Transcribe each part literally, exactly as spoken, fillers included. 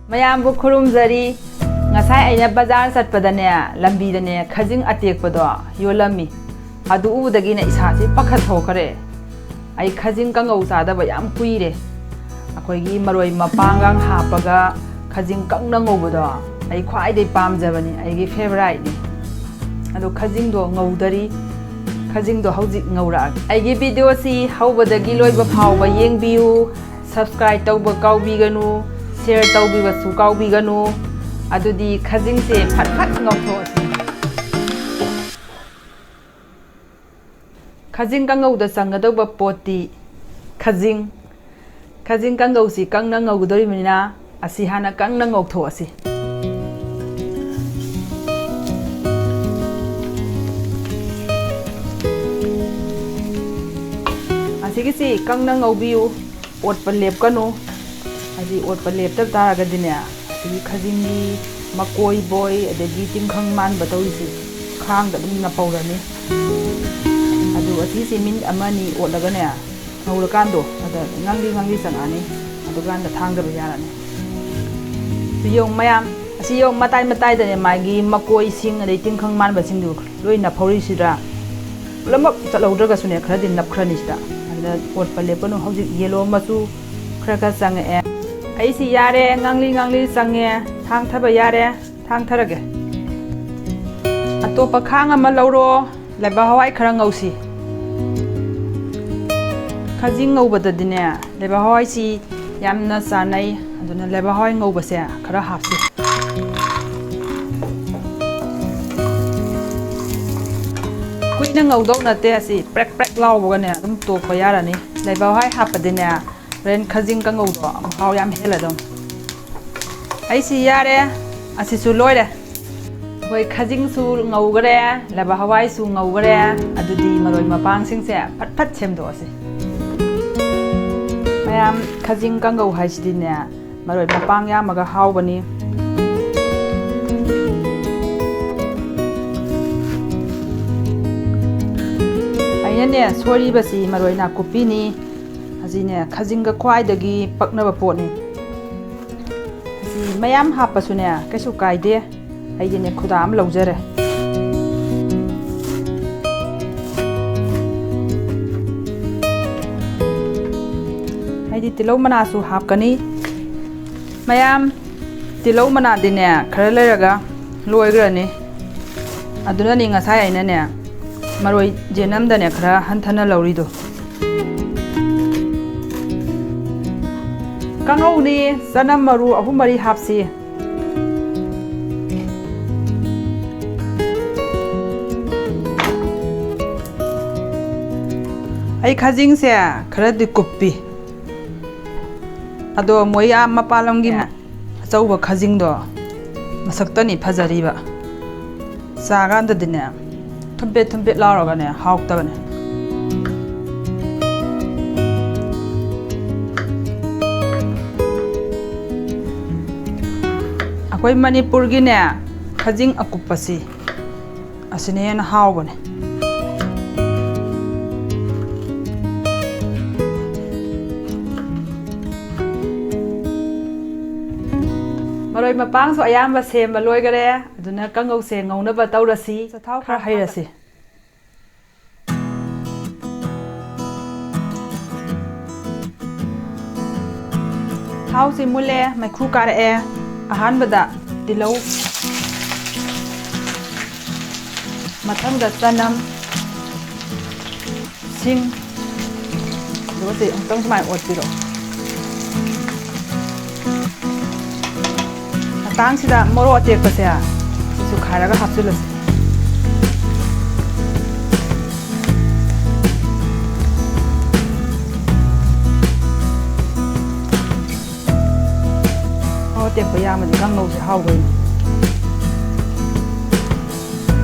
ꯃꯌꯥꯝꯕꯨ ꯈꯨꯔꯨꯝꯖꯔꯤ꯫ ꯉꯁꯥꯏ ꯑꯩꯅ ꯕꯖꯥꯔ ꯆꯠꯄꯗꯅꯦ, ꯂꯝꯕꯤꯗꯅꯦ ꯈꯖꯤꯡ ꯑꯇꯦꯛꯄꯗꯣ ꯌꯣꯜꯂꯝꯃꯤ꯫ ꯑꯗꯨ ꯎꯕꯗꯒꯤꯅꯦ ꯏꯁꯥꯁꯤ ꯄꯥꯈꯠꯊꯣꯛꯈ꯭ꯔꯦ꯫ ꯑꯩ ꯈꯖꯤꯡ ꯀꯥꯡꯉꯧ ꯆꯥꯗꯕ ꯌꯥꯝ ꯀꯨꯏꯔꯦ꯫ ꯑꯩꯈꯣꯏꯒꯤ ꯃꯔꯣꯏ ꯃꯄꯥꯡꯒ ꯍꯥꯞꯄꯒ ꯈꯖꯤꯡ ꯀꯪꯅ ꯉꯧꯕꯗꯣ ꯑꯩ ꯈ꯭ꯋꯥꯏꯗꯩ ꯄꯥꯝꯖꯕꯅꯤ, ꯑꯩꯒꯤ ꯐꯦꯚꯔꯥꯏꯠꯅꯤ꯫ ꯑꯗꯣ ꯈꯖꯤꯡꯗꯣ ꯉꯧꯗꯔꯤ꯫ ꯈꯖꯤꯡꯗꯣ ꯍꯧꯖꯤꯛ ꯉꯧꯔꯛꯑꯒꯦ꯫ ꯑꯩꯒꯤ ꯚꯤꯗꯤꯑꯣꯁꯤ ꯍꯧꯕꯗꯒꯤ ꯂꯣꯏꯕ ꯐꯥꯎꯕ ꯌꯦꯡꯕꯤꯌꯨ꯫ ꯁꯕꯁꯀ꯭ꯔꯥꯏꯕ ꯇꯧꯕ ꯀꯥꯎꯕꯤꯒꯅꯨ꯫ ꯁꯦꯌꯔ ꯇꯧꯕꯤꯕꯁꯨ ꯀꯥꯎꯕꯤꯒꯅꯨ꯫ ꯑꯗꯨꯗꯤ ꯈꯖꯤꯡꯁꯦ ꯐꯠ ꯐꯠ ꯉꯧꯊꯣꯛꯑꯁꯤ꯫ ꯈꯖꯤꯡ ꯀꯥꯡꯉꯧꯗ ꯆꯪꯒꯗꯧꯕ ꯄꯣꯠꯇꯤ ꯈꯖꯤꯡ꯫ ꯈꯖꯤꯡ ꯀꯥꯡꯉꯧꯁꯤ ꯀꯪꯅ ꯉꯧꯒꯗꯧꯔꯤꯕꯅꯤꯅ ꯑꯁꯤ ꯍꯥꯟꯅ ꯀꯪꯅ ꯉꯧꯊꯣꯛꯑꯁꯤ꯫ ꯑꯁꯤꯒꯤꯁꯤ ꯀꯪꯅ ꯉꯧꯕꯤꯌꯨ꯫ ꯑꯣꯠꯄ ꯂꯦꯞꯀꯅꯨ꯫ ꯍꯥꯏꯗꯤ ꯑꯣꯠꯄ ꯂꯦꯞꯇꯕ ꯇꯥꯔꯒꯗꯤꯅꯦ, ꯑꯁꯤꯒꯤ ꯈꯖꯤꯡꯒꯤ ꯃꯀꯣꯏ ꯕꯣꯏ ꯑꯗꯒꯤ ꯇꯤꯡꯈꯪ ꯃꯥꯟꯕ ꯇꯧꯔꯤꯁꯤ ꯈꯥꯡꯗ ꯑꯗꯨꯝ ꯅꯞꯄꯧꯔꯅꯤ꯫ ꯑꯗꯨ ꯑꯁꯤꯁꯤ ꯃꯤꯅꯤꯠ ꯑꯃ ꯑꯅꯤ ꯑꯣꯠꯂꯒꯅꯦ, ꯉꯧꯔꯀꯥꯟꯗꯣ ꯑꯗ ꯉꯥꯡꯂꯤ ꯉꯥꯡꯂꯤ ꯆꯪꯉꯛꯑꯅꯤ꯫ ꯑꯗꯨꯀꯥꯟꯗ ꯊꯥꯡꯗꯕ ꯌꯥꯔꯅꯤ꯫ ꯁꯤ ꯌꯦꯡꯉꯨ ꯃꯌꯥꯝ, ꯑꯁꯤ ꯌꯦꯡꯉꯨ ꯃꯇꯥꯏ ꯃꯇꯥꯏꯗꯅꯦ ꯃꯥꯒꯤ ꯃꯀꯣꯏꯁꯤꯡ ꯑꯗꯩ ꯇꯤꯡꯈꯪ ꯃꯥꯟꯕꯁꯤꯡꯗꯨ ꯂꯣꯏ ꯅꯞꯐꯧꯔꯤꯁꯤꯗ꯫ ꯄꯨꯂꯞꯃꯛ ꯆꯠꯍꯧꯗ꯭ꯔꯒꯁꯨꯅꯦ, ꯈꯔꯗꯤ ꯅꯞꯈ꯭ꯔꯅꯤ ꯁꯤꯗ꯫ ꯑꯗꯨꯅ ꯑꯣꯠꯄ ꯂꯦꯞꯀꯅꯨ꯫ ꯍꯧꯖꯤꯛ ꯌꯦꯂꯣ ꯃꯆꯨ ꯈꯔ ꯈꯔ ꯆꯪꯉꯛꯑꯦ꯫ ꯑꯩꯁꯤ ꯌꯥꯔꯦ, ꯉꯥꯡꯂꯤ ꯉꯥꯡꯂꯤ ꯆꯪꯉꯦ꯫ ꯊꯥꯡꯊꯕ ꯌꯥꯔꯦ꯫ ꯊꯥꯡꯊꯔꯒꯦ꯫ ꯑꯇꯣꯞꯄ ꯈꯥꯡ ꯑꯃ ꯂꯧꯔꯣ꯫ ꯂꯩꯕꯥꯛ ꯍꯋꯥꯏ ꯈꯔ ꯉꯧꯁꯤ꯫ ꯈꯖꯤꯡ ꯉꯧꯕꯗꯗꯤꯅꯦ, ꯂꯩꯕꯥꯛ ꯍꯋꯥꯏꯁꯤ ꯌꯥꯝꯅ ꯆꯥꯅꯩ꯫ ꯑꯗꯨꯅ ꯂꯩꯕꯥꯛ ꯍꯋꯥꯏ ꯉꯧꯕꯁꯦ ꯈꯔ ꯍꯥꯞꯁꯤ꯫ ꯀꯨꯏꯅ ꯉꯧꯗꯧ ꯅꯠꯇꯦ꯫ ꯑꯁꯤ ꯄ꯭ꯔꯦꯛ ꯄ꯭ꯔꯦꯛ ꯂꯥꯎꯕꯒꯅꯦ ꯑꯗꯨꯝ ꯇꯣꯛꯄ ꯌꯥꯔꯅꯤ꯫ ꯂꯩꯕꯥꯛ ꯍꯋꯥꯏ ꯍꯥꯞꯄꯗꯤꯅꯦ, ꯍꯣꯔꯦꯟ ꯈꯖꯤꯡ ꯀꯥꯡꯉꯧꯗꯣ ꯃꯍꯥꯎ ꯌꯥꯝ ꯍꯦꯜꯂꯗꯧꯅꯤ꯫ ꯑꯩꯁꯤ ꯌꯥꯔꯦ꯫ ꯑꯁꯤꯁꯨ ꯂꯣꯏꯔꯦ꯫ ꯑꯩꯈꯣꯏ ꯈꯖꯤꯡꯁꯨ ꯉꯧꯈꯔꯦ, ꯂꯩꯕꯥꯛ ꯍꯋꯥꯏꯁꯨ ꯉꯧꯈꯔꯦ꯫ ꯑꯗꯨꯗꯤ ꯃꯔꯣꯏ ꯃꯄꯥꯡꯁꯤꯡꯁꯦ ꯐꯠ ꯐꯠ ꯁꯦꯝꯗꯣꯛꯑꯁꯤ꯫ ꯃꯌꯥꯝ, ꯈꯖꯤꯡ ꯀꯥꯡꯉꯧ ꯍꯥꯏꯁꯤꯗꯤꯅꯦ, ꯃꯔꯣꯏ ꯃꯄꯥꯡ ꯌꯥꯝꯃꯒ ꯍꯥꯎꯕꯅꯤ꯫ ꯑꯩꯅꯅꯦ ꯁꯣꯏꯔꯤꯕꯁꯤ ꯃꯔꯣꯏ ꯅꯥꯀꯨꯞꯄꯤꯅꯤ꯫ ꯑꯁꯤꯅꯦ ꯈꯖꯤꯡꯒ ꯈ꯭ꯋꯥꯏꯗꯒꯤ ꯄꯛꯅꯕ ꯄꯣꯠꯅꯤ꯫ ꯃꯌꯥꯝ ꯍꯥꯞꯄꯁꯨꯅꯦ, ꯀꯩꯁꯨ ꯀꯥꯏꯗꯦ꯫ ꯑꯩꯗꯤꯅꯦ, ꯈꯨꯗꯥ ꯑꯃ ꯂꯧꯖꯔꯦ꯫ ꯑꯩꯗꯤ ꯇꯤꯜꯍꯧ ꯃꯅꯥꯁꯨ ꯍꯥꯞꯀꯅꯤ꯫ ꯃꯌꯥꯝ, ꯇꯤꯜꯍꯧ ꯃꯅꯥꯗꯤꯅꯦ, ꯈꯔ ꯂꯩꯔꯒ ꯂꯣꯏꯈ꯭ꯔꯅꯤ꯫ ꯑꯗꯨꯅꯅꯤ ꯉꯁꯥꯏ ꯑꯩꯅꯅꯦ, ꯃꯔꯣꯏ ꯆꯦꯅꯝꯗꯅꯦ ꯈꯔ ꯍꯟꯊꯅ ꯂꯧꯔꯤꯗꯣ꯫ ꯀꯥꯡꯉꯧꯅꯤ, ꯆꯅꯝ ꯃꯔꯨ ꯑꯍꯨꯝ ꯃꯔꯤ ꯍꯥꯞꯁꯤ꯫ ꯑꯩ ꯈꯥꯖꯤꯡꯁꯦ ꯈꯔꯗꯤ ꯀꯨꯞꯄꯤ꯫ ꯑꯗꯣ ꯃꯣꯏ ꯑꯥ ꯃꯄꯥꯟ ꯂꯝꯒꯤ ꯑꯆꯧꯕ ꯈꯥꯖꯤꯡꯗꯣ ꯃꯁꯛꯇꯅꯤ ꯐꯖꯔꯤꯕ꯫ ꯆꯥꯀꯥꯟꯗꯗꯤꯅꯦ, ꯊꯨꯝꯄꯦꯠ ꯊꯨꯝꯄꯦꯠ ꯂꯥꯎꯔꯒꯅꯦ, ꯍꯥꯎꯇꯕꯅꯦ꯫ ꯑꯩꯈꯣꯏ ꯃꯅꯤꯄꯨꯔꯒꯤꯅꯦ, ꯈꯥꯖꯤꯡ ꯑꯀꯨꯞꯄꯁꯤ, ꯑꯁꯤꯅ ꯍꯦꯟꯅ ꯍꯥꯎꯕꯅꯦ꯫ ꯃꯔꯣꯏ ꯃꯄꯥꯡꯁꯨ ꯑꯌꯥꯝꯕ ꯁꯦꯝꯕ ꯂꯣꯏꯈꯔꯦ꯫ ꯑꯗꯨꯅ ꯀꯥꯡꯉꯧꯁꯦ ꯉꯧꯅꯕ ꯇꯧꯔꯁꯤ꯫ ꯊꯥꯎ ꯈꯔ ꯍꯩꯔꯁꯤ꯫ ꯊꯥꯎꯁꯤ ꯃꯨꯜꯂꯦ, ꯃꯩꯈꯨ ꯀꯥꯔꯛꯑꯦ꯫ ꯑꯍꯥꯟꯕꯗ ꯇꯤꯜꯍꯧ, ꯃꯊꯪꯗ ꯆꯅꯝ, ꯁꯤꯡ, ꯑꯗꯨꯒ ꯁꯤ ꯑꯃꯨꯛꯇꯪ ꯁꯨꯃꯥꯏꯅ ꯑꯣꯠꯄꯤꯔꯣ꯫ ꯃꯇꯥꯡꯁꯤꯗ ꯃꯣꯔꯣꯛ ꯑꯇꯦꯛꯄꯁꯦ ꯁꯤꯁꯨ ꯈꯥꯏꯔꯒ ꯍꯥꯞꯆꯤꯜꯂꯁꯤ꯫ ꯃꯣꯔꯣꯛ ꯑꯇꯦꯛꯄ ꯌꯥꯝꯕꯗꯤ ꯀꯥꯡꯉꯧꯁꯦ ꯍꯥꯎꯕꯩꯅꯦ꯫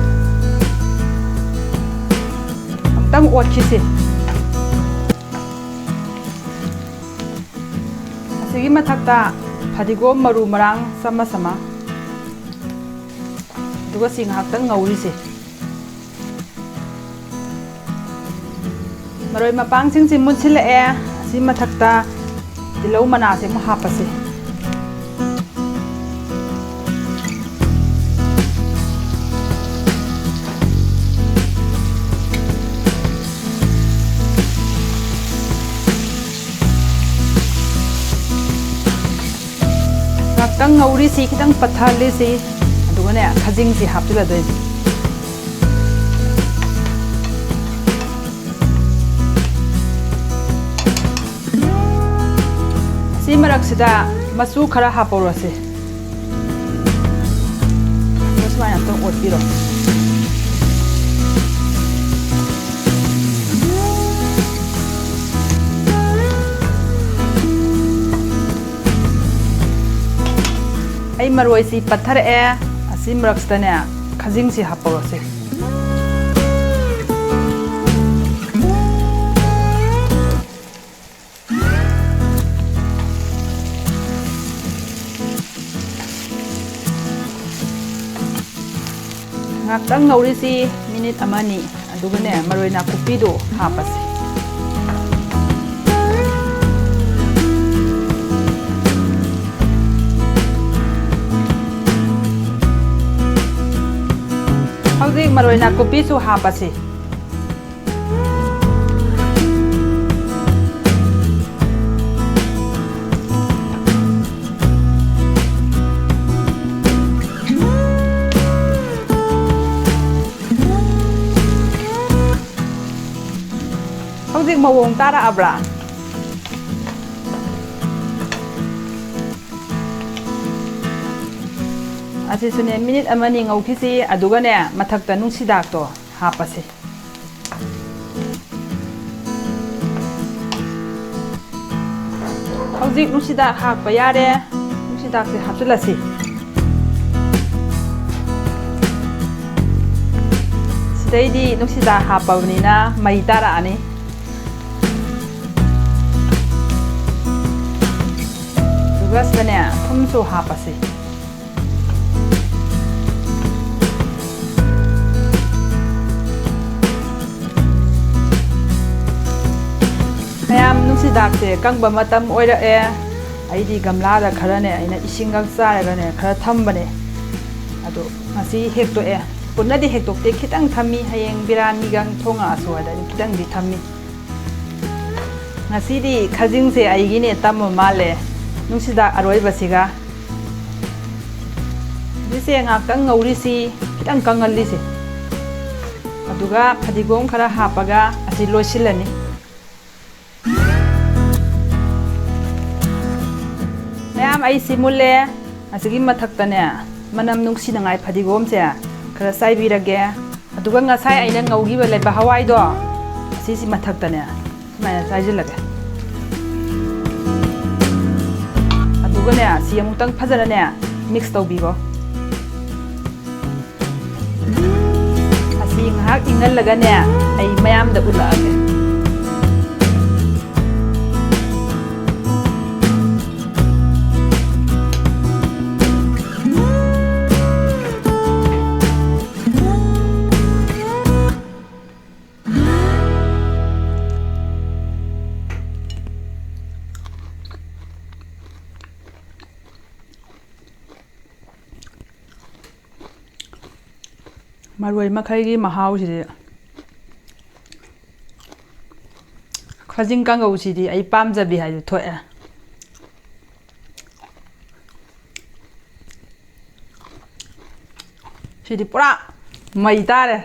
ꯑꯃꯨꯛꯇꯪ ꯑꯣꯠꯈꯤꯁꯤ꯫ ꯑꯁꯤꯒꯤ ꯃꯊꯛꯇ ꯐꯗꯤꯒꯣꯝ ꯃꯔꯨ ꯃꯔꯥꯡ ꯆꯥꯃꯁ ꯑꯃ, ꯑꯗꯨꯒ ꯁꯤ ꯉꯥꯏꯍꯥꯛꯇꯪ ꯉꯧꯔꯤꯁꯦ꯫ ꯃꯔꯣꯏ ꯃꯄꯥꯡꯁꯤꯡꯁꯤ ꯃꯨꯟꯁꯤꯜꯂꯛꯑꯦ꯫ ꯑꯁꯤ ꯃꯊꯛꯇ ꯇꯤꯜꯍꯧ ꯃꯅꯥꯁꯦ ꯑꯃꯨꯛ ꯍꯥꯞꯄꯁꯦ꯫ ꯉꯥꯛꯇꯪ ꯉꯧꯔꯤꯁꯤ, ꯈꯤꯇꯪ ꯄꯠꯊꯍꯜꯂꯤꯁꯤ, ꯑꯗꯨꯒꯅꯦ ꯈꯥꯖꯤꯡꯁꯤ ꯍꯥꯞꯆꯤꯜꯂꯗꯣꯏꯅꯤ꯫ ꯁꯤ ꯃꯔꯛꯁꯤꯗ ꯃꯆꯨ ꯈꯔ ꯍꯥꯞꯄꯧꯔꯁꯤ꯫ ꯑꯗꯨꯒ ꯁꯨꯃꯥꯏꯅ ꯑꯝꯇꯪ ꯑꯣꯠꯄꯤꯔꯣ꯫ ꯑꯩ ꯃꯔꯣꯏꯁꯤ ꯄꯠꯊꯔꯛꯑꯦ꯫ ꯑꯁꯤ ꯃꯔꯛꯁꯤꯗꯅꯦ ꯈꯥꯖꯤꯡꯁꯤ ꯍꯥꯞꯄꯧꯔꯁꯤ꯫ ꯉꯥꯛꯇꯪ ꯉꯧꯔꯤꯁꯤ ꯃꯤꯅꯤꯠ ꯑꯃꯅꯤ, ꯑꯗꯨꯒꯅꯦ ꯃꯔꯣꯏ ꯅꯥꯀꯨꯞꯄꯤꯗꯣ ꯍꯥꯞꯄꯁꯤ꯫ ꯍꯧꯖꯤꯛ ꯃꯔꯣꯏ ꯅꯥꯀꯨꯞꯄꯤꯁꯨ ꯍꯥꯞꯄꯁꯤ꯫ ꯍꯧꯖꯤꯛ ꯃꯑꯣꯡ ꯇꯥꯔꯛꯑꯕ꯭ꯔꯥ? ꯑꯁꯤꯁꯨꯅꯦ ꯃꯤꯅꯤꯠ ꯑꯃꯅꯤ ꯉꯧꯈꯤꯁꯤ, ꯑꯗꯨꯒꯅꯦ ꯃꯊꯛꯇ ꯅꯨꯡꯁꯤꯗꯥꯛꯇꯣ ꯍꯥꯞꯄꯁꯤ꯫ ꯍꯧꯖꯤꯛ ꯅꯨꯡꯁꯤꯗꯥꯛ ꯍꯥꯞꯄ ꯌꯥꯔꯦ꯫ ꯅꯨꯡꯁꯤꯗꯥꯛꯁꯦ ꯍꯥꯞꯆꯤꯜꯂꯁꯤ꯫ ꯁꯤꯗꯩꯗꯤ ꯅꯨꯡꯁꯤꯗꯥꯛ ꯍꯥꯞꯄꯕꯅꯤꯅ ꯃꯩ ꯇꯥꯔꯛꯑꯅꯤ꯫ ꯑꯗꯨꯒ ꯁꯤꯗꯅꯦ ꯊꯨꯝꯁꯨ ꯍꯥꯞꯄꯁꯤ꯫ ꯃꯌꯥꯝ, ꯅꯨꯡꯁꯤꯗꯥꯛꯁꯦ ꯀꯪꯕ ꯃꯇꯝ ꯑꯣꯏꯔꯛꯑꯦ꯫ ꯑꯩꯗꯤ ꯒꯝꯂꯥꯗ ꯈꯔꯅꯦ ꯑꯩꯅ ꯏꯁꯤꯡꯒ ꯆꯥꯏꯔꯒꯅꯦ ꯈꯔ ꯊꯝꯕꯅꯦ꯫ ꯑꯗꯣ ꯉꯁꯤ ꯍꯦꯛꯇꯣꯛꯑꯦ꯫ ꯄꯨꯟꯅꯗꯤ ꯍꯦꯛꯇꯣꯛꯇꯦ, ꯈꯤꯇꯪ ꯊꯝꯃꯤ꯫ ꯍꯌꯦꯡ ꯕꯤꯔꯌꯥꯅꯤꯒ ꯊꯣꯡꯉꯛꯑꯁꯨ ꯍꯥꯏꯗꯅ ꯈꯤꯇꯪꯗꯤ ꯊꯝꯃꯤ꯫ ꯉꯁꯤꯗꯤ ꯈꯥꯖꯤꯡꯁꯦ ꯑꯩꯒꯤꯅꯦ ꯇꯝꯕ ꯃꯥꯜꯂꯦ꯫ ꯅꯨꯡꯁꯤꯗꯥꯛ ꯑꯔꯣꯏꯕꯁꯤꯒ꯫ ꯁꯤꯁꯦ ꯉꯥꯏꯍꯥꯛꯇꯪ ꯉꯧꯔꯤꯁꯤ, ꯈꯤꯇꯪ ꯀꯪꯍꯜꯂꯤꯁꯤ꯫ ꯑꯗꯨꯒ ꯐꯗꯤꯒꯣꯝ ꯈꯔ ꯍꯥꯞꯄꯒ ꯑꯁꯤ ꯂꯣꯏꯁꯤꯜꯂꯅꯤ꯫ ꯃꯌꯥꯝ, ꯑꯩꯁꯤ ꯃꯨꯜꯂꯦ꯫ ꯑꯁꯤꯒꯤ ꯃꯊꯛꯇꯅꯦ, ꯃꯅꯝ ꯅꯨꯡꯁꯤꯅꯉꯥꯏ ꯐꯗꯤꯒꯣꯝꯁꯦ ꯈꯔ ꯆꯥꯏꯕꯤꯔꯒꯦ꯫ ꯑꯗꯨꯒ ꯉꯁꯥꯏ ꯑꯩꯅ ꯉꯧꯈꯤꯕ ꯂꯩꯕꯥꯛ ꯍꯋꯥꯏꯗꯣ, ꯑꯁꯤꯁꯤ ꯃꯊꯛꯇꯅꯦ ꯁꯨꯃꯥꯏꯅ ꯆꯥꯏꯁꯤꯜꯂꯒꯦ꯫ ꯑꯗꯨꯒꯅꯦ, ꯁꯤ ꯑꯃꯨꯛꯇꯪ ꯐꯖꯅꯅꯦ mix ꯇꯧꯕꯤꯔꯣ꯫ ꯑꯁꯤ ꯉꯥꯏꯍꯥꯛ ꯏꯪꯍꯜꯂꯒꯅꯦ, ꯑꯩ ꯃꯌꯥꯝꯗ ꯎꯠꯂꯛꯑꯒꯦ꯫ ꯃꯔꯣꯏ ꯃꯈꯩꯒꯤ ꯃꯍꯥꯎꯁꯤꯗꯤ, ꯈꯥꯖꯤꯡ ꯀꯥꯡꯉꯧꯁꯤꯗꯤ ꯑꯩ ꯄꯥꯝꯖꯕꯤ ꯍꯥꯏꯗꯨ ꯊꯣꯛꯑꯦ꯫ ꯁꯤꯗꯤ ꯄꯨꯔꯥ ꯃꯩ ꯇꯥꯔꯦ꯫